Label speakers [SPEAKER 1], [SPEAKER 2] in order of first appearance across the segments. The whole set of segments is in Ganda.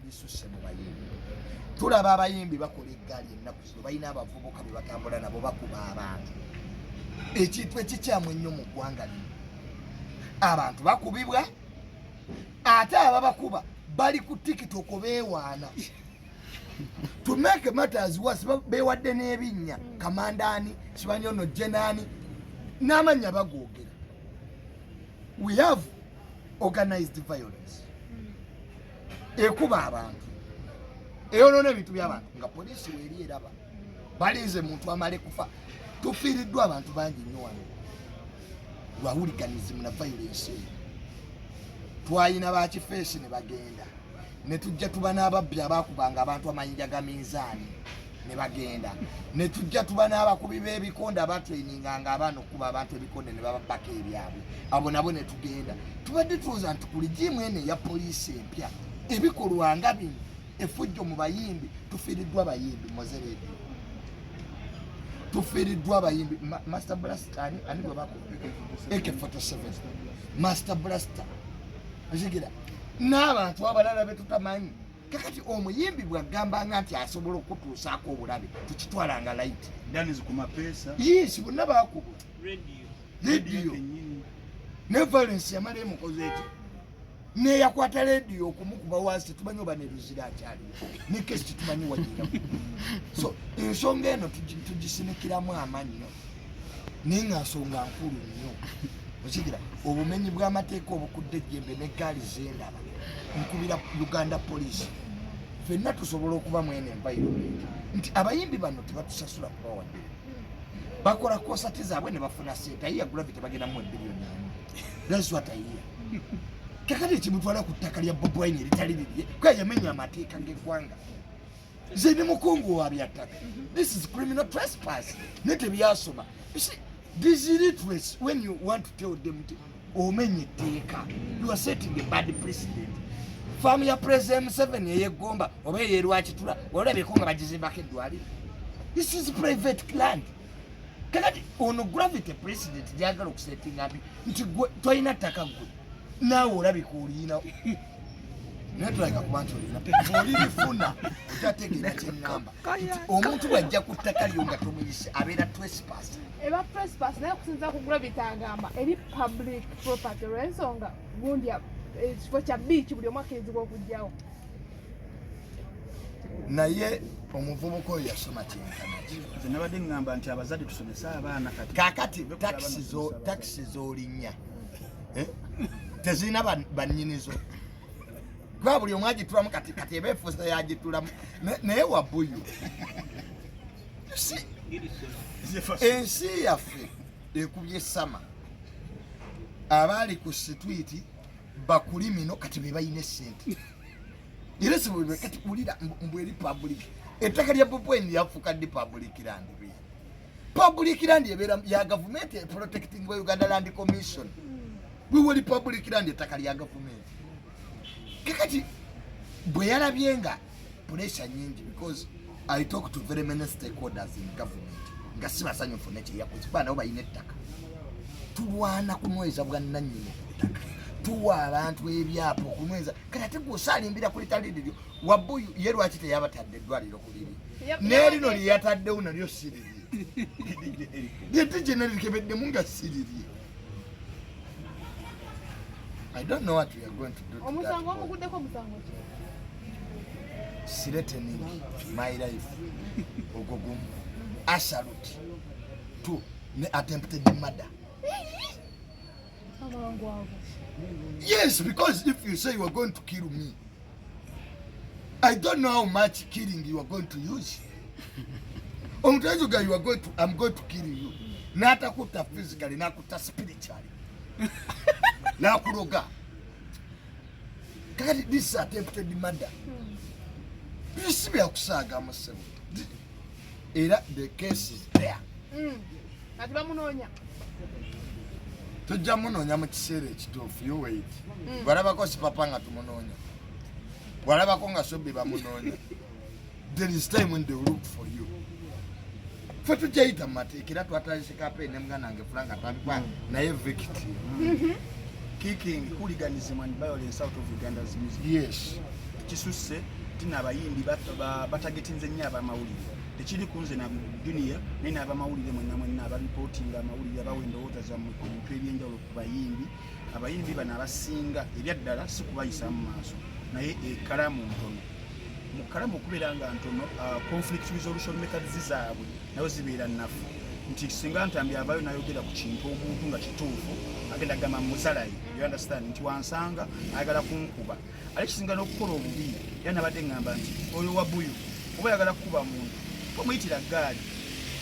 [SPEAKER 1] Bisusse mu bayimbi. Tulaba abayimbi bakola eggaali ennaku zino, balina abavubuka be batambula nabo, bakuba abantu, ekintu ekikyamu ennyo mu ggwanga lino. Abantu bakubibwa, ate ababakuba bali ku TikTok beewaana. To make matters worse, beewadde n'ebinnya, kamandaani sibanyi ono jenaani n'amannya bagoogera. We have organized violence ekuba abantu, eyonoona ebintu by'abantu, nga poliisi weeri eraba, balinze muntu amale kufa. Tufiiriddwa abantu bangi nnyo wano lwa hooliganism na violence eyo. Twalina bakifeesi ne bagenda, ne tujja tuba n'ababbi abakubanga abantu amayinja ga minzaani ne bagenda, ne tujja tuba n'abakubi b'ebikonde abatraininganga abaana okukuba abantu ebikonde ne bababbako ebyabwe, abo nabo ne tugenda. Tubadde tulowooza nti ku regime eno eya poliisi empya, ebikolwa nga bino, efujjo mu bayimbi, tufiiriddwa abayimbi, Mowzey Radio, tufiiriddwa abayimbi, Master Blaster, ani gwe bakuba AK47, Master Blaster, okigira, n'abantu abalala betutamanyi. Kakati omuyimbi bw'agambanga nti asobola okutuusaako obulabe, tukitwalanga light.
[SPEAKER 2] Danis ku mapeesa.
[SPEAKER 1] Yes, bonna bakubwa.
[SPEAKER 3] Radio.
[SPEAKER 1] Radio.
[SPEAKER 2] Kennyini.
[SPEAKER 1] Ne violence yamala emukoze eti neyakwata rediyo okumukuba wansi, tetumanyi oba neruzira akyaliwo, ne kesi tetumanyi wagira. So ensonga eno tugisinikiramu amannyo, naye nga nsonga nkulu nnyo, okigira. Obumenyi bw'amateeka obukudde ejjembe n'eggaali zendaba, nkubira Uganda Police, ffenna tusobola okuba mwene environment nti abayimbi bano tebatusasula kubawadde, bakola konsati zaabwe ne bafuna sente. Ayiya Gravity bagenda mu 1 billion. That's what I hear. Kakati ekimutwala ku ttaka lya Bobi Wine eritali lirye, kuba yamenya amateeka g'eggwanga. Nze ndi mukungu wa byattaka. This is criminal trespass, naye tebyasoma. You see, these illiterates, when you want to tell them nti omenya etteeka, you are setting a bad precedent. Faamu ya President Museveni ey'eggomba oba ey'erwakitula, olabyeko nga bagizimbako eddwaliro? This is private land. Kakati ono Gravity, president gyagala okusetinga mbi nti gwe tolina ttaka, gwe naawe olabika oliyina, naye tulabika kuba nti olina, olirifuna otategeera kyeŋŋamba nti omuntu bw'ajja ku ttaka lyo nga tomuyise, abeera trespass.
[SPEAKER 4] Eba trespass, naye okusinziira ku Gravity, agamba eri public property olw'ensonga gundi ekifo kya beach, buli omu akkirizibwa okugjawo.
[SPEAKER 1] Naye omuvubuka oyo yasoma kyenkana ki?
[SPEAKER 2] Nze nabadde ŋŋamba nti abazadde tusomese abaana kati.
[SPEAKER 1] Kakati takisi zo, takisi z'olinnya, eh? Tezirina bannyinizo, kuba buli omu agitulamu. Kati eba efuusa yagitulamu. Naye wabuyu. You see, ensi yaffe ekubye sama. Abaali ku street bakulimino kati be balina essente, era si kati wulira mbu eri public. Ettaka lya Bobi Wine lyafuuka ddi public land? Public land ebeera ya gavumenti, protecting by Uganda Land Commission. Bwewali public land, ettaka lya gavumenti. Kakati bwe yalabye nga pressure nyingi, because I talk to very many stakeholders in government nga si basanyufu nekyeyakoze, kuba nabo balina ettaka. Tulwana kunyweza bwannannyini ku ttaka, tuwa abantu ebyapa okunyweza. Kati ate gweosaalimbira ku litali liryo. Wabuyu ye lwaki teyabatadde eddwaliro ku liri? N'erino lyeyataddewo nalyo si lirye, lyetigenerikebeddemu nga si lirye. I don't know what we are going to do to that
[SPEAKER 4] Omusango
[SPEAKER 1] boy.
[SPEAKER 4] omuguddeko musango ki?
[SPEAKER 1] Threatening my life, ogwo gumu, assault two, ne attempted murder.
[SPEAKER 4] Amangu ago?
[SPEAKER 1] Yes, because if you say you are going to kill me, I don't know how much killing you are going to use. Omuntu ayinza you are going to, I'm going to kill you, n'atakutta physically, n'akutta spiritually, n'akuloga. Kakati this is attempted murder. Bisi byakusaaga musebo, era the case is there.
[SPEAKER 4] Kati bamunoonya.
[SPEAKER 1] Tujja munoonya mu kiseera ekituufu. You wait. Walabako Sipapa nga tumunoonya? Walabako nga Sobi bamunoonya? There is time when they will look for you. Fe tujjayita mu mateeka, era twatandise campaign ne muganda wange Frank atambikwa naye victim.
[SPEAKER 2] Kicking hooliganism and violence out of Uganda's music.
[SPEAKER 1] Yes.
[SPEAKER 2] Kisusse tina abayimbi batagetinze nnyo abamawulire. Tekiri ku nze na Junior, naye n'abamawulire mwenna mwenna abaripootinga amawulire, abawa endowooza zammwe ku bintu ebyenjawulo ku bayimbi. Abayimbi bano abasinga ebyaddala si kubayisa mu maaso, naye ekalamu ntono. Mu kalamu okubeera nga ntono, conflict resolution methods zaabwe nayo zibeera nnafu, nti singa Ntambi avaayo nayogera ku kintu omuntu nga kituufu, agenda gamba muzalayi, you understand, nti wansanga ayagala kunkuba. Ate kisinga n'okukola obubi, era nabadde ŋŋamba nti oyo wabuyu oba ayagala kukuba muntu, omuyitira gaali,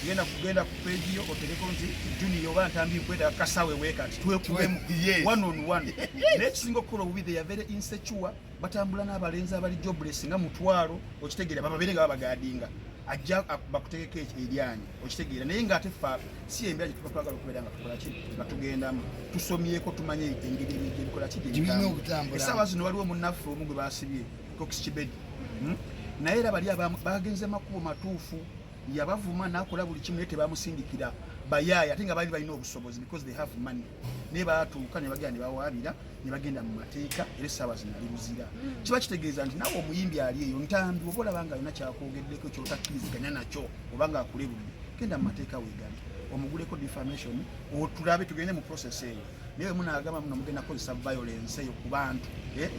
[SPEAKER 2] genda kugenda ku page yo otereko nti Junior oba Ntambi nkweta kasawe weekati twekubemu one on one. Naye kisinga okukola obubi, they are very insecure. Batambula n'abalenzi abali jobless nga mutwalo, okitegeera, bababeere nga babagadinga, ajja bakutegeka eryanyi, okitegeera. Naye ng'ate fa si embeera gye tuba twagala okubeera nga tukola ki, nga tugendamu, tusomyeko, tumanye engeri ebintu ebikola ki.
[SPEAKER 1] Gibirina okutambula.
[SPEAKER 2] Essaawa zino waliwo munnaffe omu gwe basibye, Cox Kibedi, Naye era bali bagenze makubo matuufu, yabavuma n'akola buli kimu, naye tebamusindikira bayaaya, ate nga baali balina obusobozi because they have money. Naye baatuuka ne bagenda ne bawaabira ne bagenda mu mateeka, era essaawa zino ali Luzira. Kiba kitegeeza nti naawe omuyimbi ali eyo, Ntambi, oba olaba nga alina kyakwogeddeko kyotakkiriziganya nakyo, oba nga akulebudde, genda mu mateeka weegali, omuguleko defamation, otulabe tugende mu process eyo. Naye bwe munaagamba muno mugenda kukozesa violence eyo ku bantu, eh?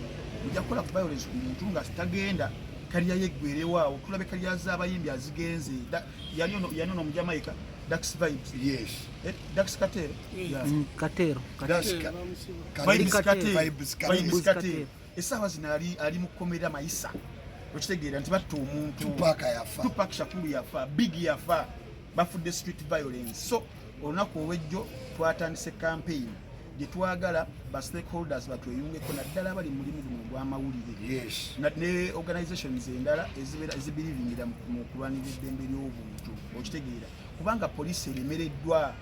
[SPEAKER 2] Mujja kukola ku violence ku muntu nga tagenda career yeggwerewo awo. Tulabe career z'abayimbi azigenze. Yani ono Omujamaica, Dax Vibes.
[SPEAKER 1] Yes.
[SPEAKER 2] Eh, Dax Kartel. Yeah.
[SPEAKER 3] Katero.
[SPEAKER 1] That's
[SPEAKER 2] Vybz Kartel.
[SPEAKER 1] Vybz Kartel.
[SPEAKER 2] Vybz
[SPEAKER 3] Vybz
[SPEAKER 2] Kartel.
[SPEAKER 3] Kartel.
[SPEAKER 2] Essaawa zino ali mu kkomera mayisa, okitegeera nti batta omuntu.
[SPEAKER 1] Tupac yafa.
[SPEAKER 2] Tupac Shakur yafa, Big yafa, bafudde street violence. So olunaku olwejjo twatandise campaign gye twagala ba stakeholders batweyungeko, naddala abali mu mulimu guno ogw'amawulire ne organizations endala ezibeera ezibirivingira mu kulwanirira eddembe ly'obuntu, okitegeera, kubanga poliisi eremereddwa.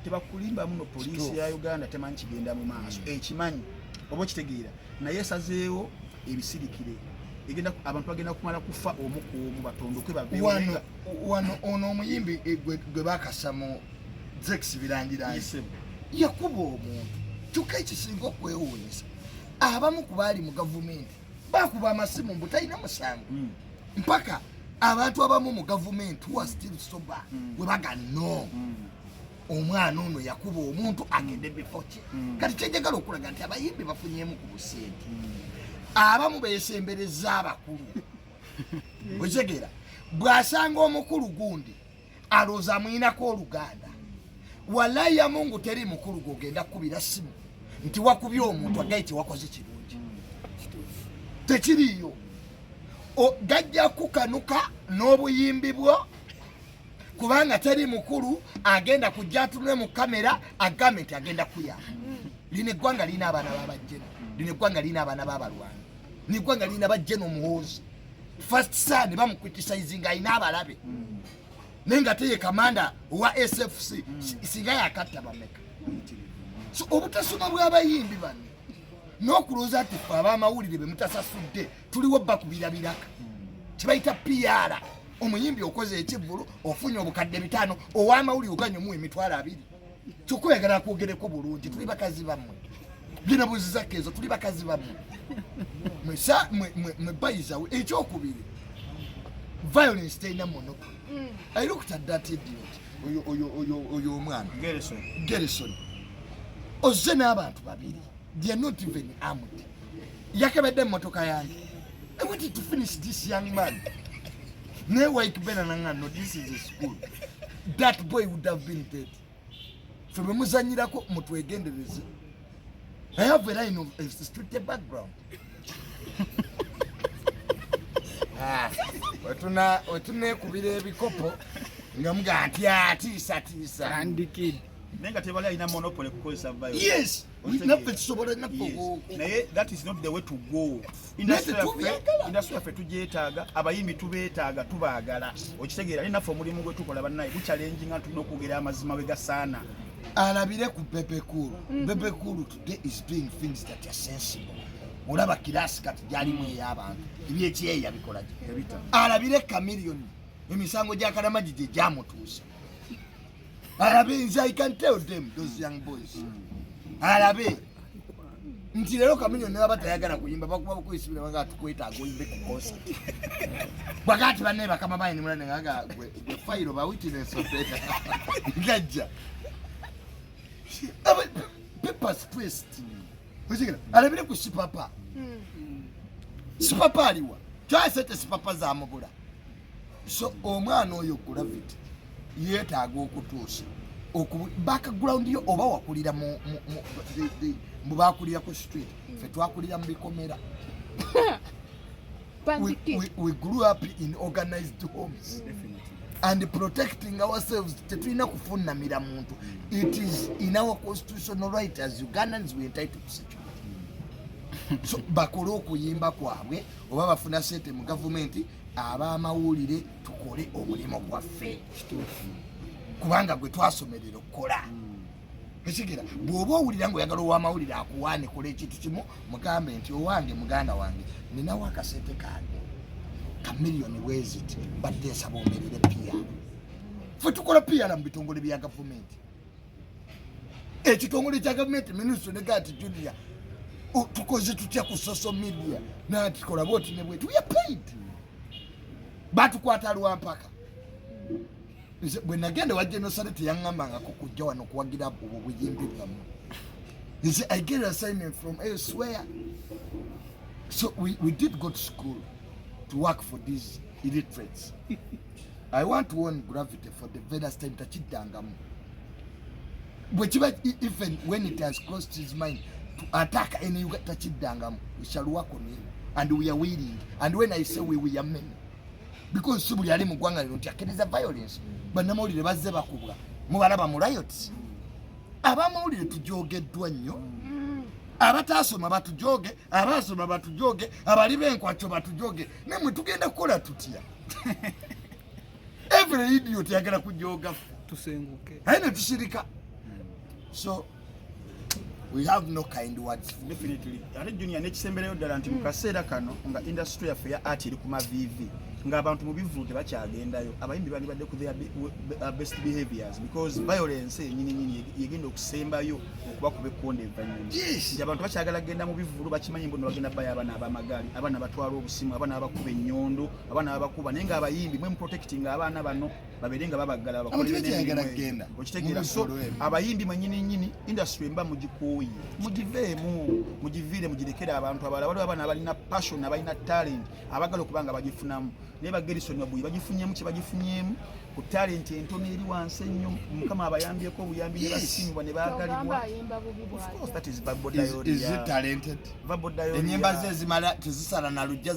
[SPEAKER 2] Tebakulimba muno, poliisi ya Uganda temanyi kigenda mu maaso, ekimanyi, oba okitegeera, naye esazeewo ebisirikire. Egenda abantu bagenda kumala kufa omu ku omu, batondoke baveewo.
[SPEAKER 1] Wano wano ono omuyimbi, eh, gwe bakasa mu Zex Birangirangi
[SPEAKER 2] Yes,
[SPEAKER 1] yakuba omuntu, kyokka ekisinga okwewuunyisa, abamu ku baali mu gavumenti bakuba amasimu mbu talina musango, mpaka abantu abamu mu gavumenti who are still sober we baga no, omwana ono yakuba omuntu, agende bifo kye. Kati kyenjagala okulaga nti abayimbi bafunyemu ku busente, abamu besembereza abakulu, okitegeera, bw'asanga omukulu gundi alowooza amuyinako oluganda. Wallahi ya Mungu, teri mukulu gwogenda kukubira simu nti wakubye omuntu agaye tewakoze kirungi, tekiriiyo. Gajja kukanuka n'obuyimbi bwo, kubanga teri mukulu agenda kujja atunule mu kamera agambe nti agenda kuyamba. Lino eggwanga lirina abaana babajjena, lino eggwanga lirina abaana babalwanyi, lino eggwanga lirina bajjena. Omuhoozi first son bamucriticizinga, alina abalabe, naye nga teye kamanda owa SFC, singa yakatta bameka? So obutasoma bw'abayimbi bano n'okulowooza nti ffe ab'amawulire be mutasasudde tuliwo bakubira biraka, kibayita PR. Omuyimbi okoze ekivvulu ofunye 5,000, ow'amawulire oganya omuwa 20,000, kyokka oyagala kwogereko bulungi. Tuli bakazi bammwe, byenabuuzizako ezo, tuli bakazi bammwe mwe bayizawe. Ekyokubiri, violence terina monopoly. I looked at that idiot, oyo omwana
[SPEAKER 2] Gerson.
[SPEAKER 1] Gerson, ozze n'abantu babiri, they are not even armed, yakebedde emmotoka yange. I wanted to finish this young man, naye waikibena nanga no, this is a school, that boy would have been dead. Fe bwe muzanyirako mutwegendereze. I have a line of a street background. Ah, wetuneekubira ebikopo nga mugaa nti atiisatiisa.
[SPEAKER 3] Andikid.
[SPEAKER 2] Naye nga tebali alina monopoly kukozesa violence.
[SPEAKER 1] Yes, naffe tusobola naffe
[SPEAKER 2] Naye that is not the way to go.
[SPEAKER 1] Naye
[SPEAKER 2] Industry yaffe,
[SPEAKER 1] tetubyagala.
[SPEAKER 2] industry yaffe tugyetaaga, abayimbi tubeetaaga, tubaagala, okitegeera, naye naffe omulimu gwe tukola bannaye guchallenginga, tulina okwogera amazima we gasaana.
[SPEAKER 1] Alabire ku Bebe Cool. Bebe Cool today is doing things that are sensible. Olaba kirasi kati gyalimu ey'abantu, ebyekyeya bikola gye.
[SPEAKER 2] Yabita.
[SPEAKER 1] Alabire Chameleone, emisango gya Kalamagi gye gyamutuusa. Alabe nze, I can tell them, those young boys, alabe Nti leero Chameleone ne baba tayagala kuyimba, bakuba bukuyisibira banga tukwetaaga oyimbe ku concert. Bwagati banne bakama bange ne mulane nga gwe gwe fayiro ba witness opera. Ngajja. Papers twist. Okitegera? Alabire ku sipapa. Sipapa aliwa. Kyasete sipapa zamubula. So omwana oyo Gravity yeetaaga okutuusa background yo oba wakulira mu bakulira ku street, ffe twakulira mu bikomera. We grew up in organized homes and protecting ourselves. Tetulina kufunamira muntu. It is in our constitutional right as Ugandans, we entitled to security. So bakole okuyimba kwabwe oba bafuna sente mu gavumenti, ab'amawulire tukole omulimu gwaffe kubanga gwe twasomerera okukola. Ekigera bw'oba owulira ngaoyagala ow'amawulire akuwaane, kola ekintu kimu, mugambe nti owange muganda wange, ninawo akasente kange ka miliyoni bweziti, mbadde nsaba omerere PR. Ffe tukola PR mu bitongole bya gavumenti. Ekitongole kya gavumenti, minisitule nega nti Junior, tukoze tutya ku social media? Nati kola bwoti ne bweti. We are paid. Batukwata lwampaka. Nze bwe nagenda wa Genosale teyaŋŋambangako kujja wano kuwagira obwo buyimbi bwammwe. Nze I get assignment from elsewhere. So we did go to school to work for these illiterates. I want to warn Gravity for the very last time, takiddangamu. Bwe kiba even when it has crossed his mind to attack any Uganda, takiddangamu. We shall work on him and we are willing, and when I say we are many, because si buli ali mu ggwanga lino nti akkiriza violence. Bannamawulire bazze bakubwa, mubalaba mu riots. Abamawulire tujogeddwa nnyo, abataasoma batujoge, abaasoma batujoge, abali b'enkwakyo batujoge. Namwe tugenda kukola tutya? Every idiot yagala kujoga ffe.
[SPEAKER 3] Tusenguke.
[SPEAKER 1] Aye ne tusirika. So we have no kind words for
[SPEAKER 2] Definitely. Ate Junior, n'ekisemberayo ddala nti mu kaseera kano nga industry yaffe ya art eri ku maviivi, ng'abantu mu bivvulu tebakyagendayo, abayimbi bandibadde ku their best behaviors, because violence yenyini nyini yegenda okusembayo okubakuba ekkonde evvannyuma. Nti abantu bakyagala kugenda mu bivvulu, bakimanyi mbu bagenda bayo abaana ab'amagaali, abaana batwala obusimu, abaana babakuba ennyondo, abaana babakuba. Naye ng'abayimbi mwe muprotecting abaana bano, babeere nga babaggala.
[SPEAKER 1] Abantu bakyayagala kugenda
[SPEAKER 2] Okitegeera?
[SPEAKER 1] mu
[SPEAKER 2] So
[SPEAKER 1] bivvulu ebyo.
[SPEAKER 2] abayimbi mwenyini nyini, industry emba mugikooye, mugiveemu, mugiviire, mugirekere abantu abalala. Waliwo abaana abalina passion, abalina talent, abagala okuba nga bagifunamu. Naye ba Gerison Wabuyi bagifunyemu kye bagifunyemu ku talent entono eri wansi ennyo. Mukama abayambyeko obuyambi ne basiimibwa ne
[SPEAKER 4] Ogamba
[SPEAKER 2] baagalibwa.
[SPEAKER 4] ayimba bubi?
[SPEAKER 2] Of course,
[SPEAKER 4] Bw'atyo.
[SPEAKER 2] that is verbal
[SPEAKER 1] Is he
[SPEAKER 2] diarrhea.
[SPEAKER 1] talented?
[SPEAKER 2] Verbal diarrhea.
[SPEAKER 1] Enyimba ze zimala tezisala na lujja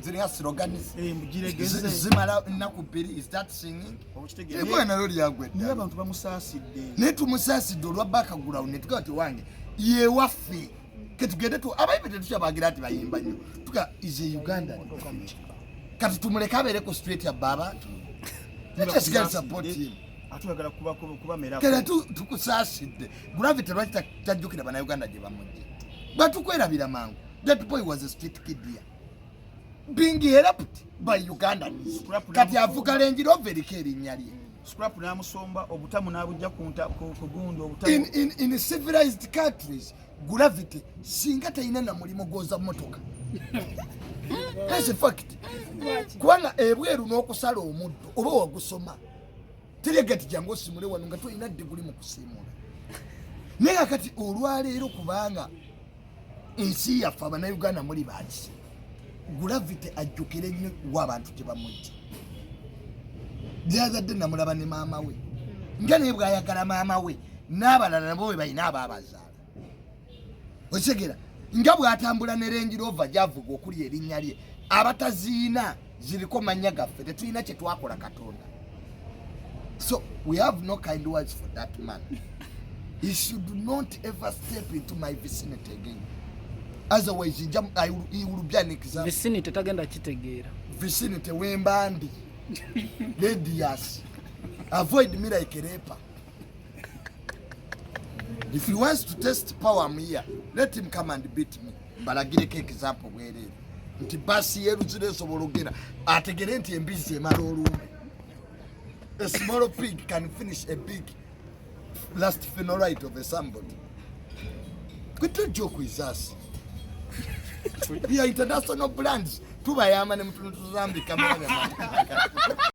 [SPEAKER 1] ziringa slogans.
[SPEAKER 2] Eh, mugiregeze.
[SPEAKER 1] Zimala nnaku 2. Is that singing?
[SPEAKER 2] Okitegeera?
[SPEAKER 1] Eggwanga nalyo lyagwa
[SPEAKER 2] Naye
[SPEAKER 1] eddala.
[SPEAKER 2] abantu bamusaasidde.
[SPEAKER 1] Naye tumusaasidde olwa background netugaa ti wange yewaffe ketugende tu abayimbi tetukyabagira nti bayimba nnyo, tuga is a Ugandan. Kati tumuleke abeere ku street yabba abantu? Let us get support him.
[SPEAKER 2] Ate oyagala kubamerako.
[SPEAKER 1] Kale tukusaasidde Gravity. Lwaki tajjukira bannayuganda gye bamujje? Batukwerabira mangu. That boy was a street kid here being helped by Ugandans. Kati avuga Range Rover eriko erinnya lye.
[SPEAKER 2] Scrap n'amusomba obutamu n'abujja ku gundi obutamu.
[SPEAKER 1] In civilized countries, Gravity singa talina na mulimu gwoza motoka. That's a fact, kubanga ebweru n'okusala omuddo oba wagusoma. Teryega ti jangu osimule wano nga tolina diguli mu kusiimula. Naye kakati olwaleero, kubanga ensi yaffe abannayuganda muli bakisi, Gravity ajjukire nnyo wa abantu gye bamujja. Byazadde namulaba ne maama we, nga naye bwayagala maama we n'abalala nabo bwe balina abaabazaala. Okitegeera? Nga bw'atambula ne Range Rover gyavuga okuli erinnya lye, abataziina ziriko mannya gaffe, tetulina kye twakola Katonda. So we have no kind words for that man. He should not ever step into my vicinity again, otherwise he will be an example.
[SPEAKER 3] Vicinity tagenda kitegeera.
[SPEAKER 1] Vicinity wembandi radius, avoid me like a leper. If he wants to test power, I'm here. Let him come and beat me, balagireko example bwereere nti basi yeruzira esobola okugenda, ategere nti embizi emala olumbe. A small pig can finish a big last funeral of a somebody. We don't joke with us. We are international brands. Tubayamba ne mutuzambika.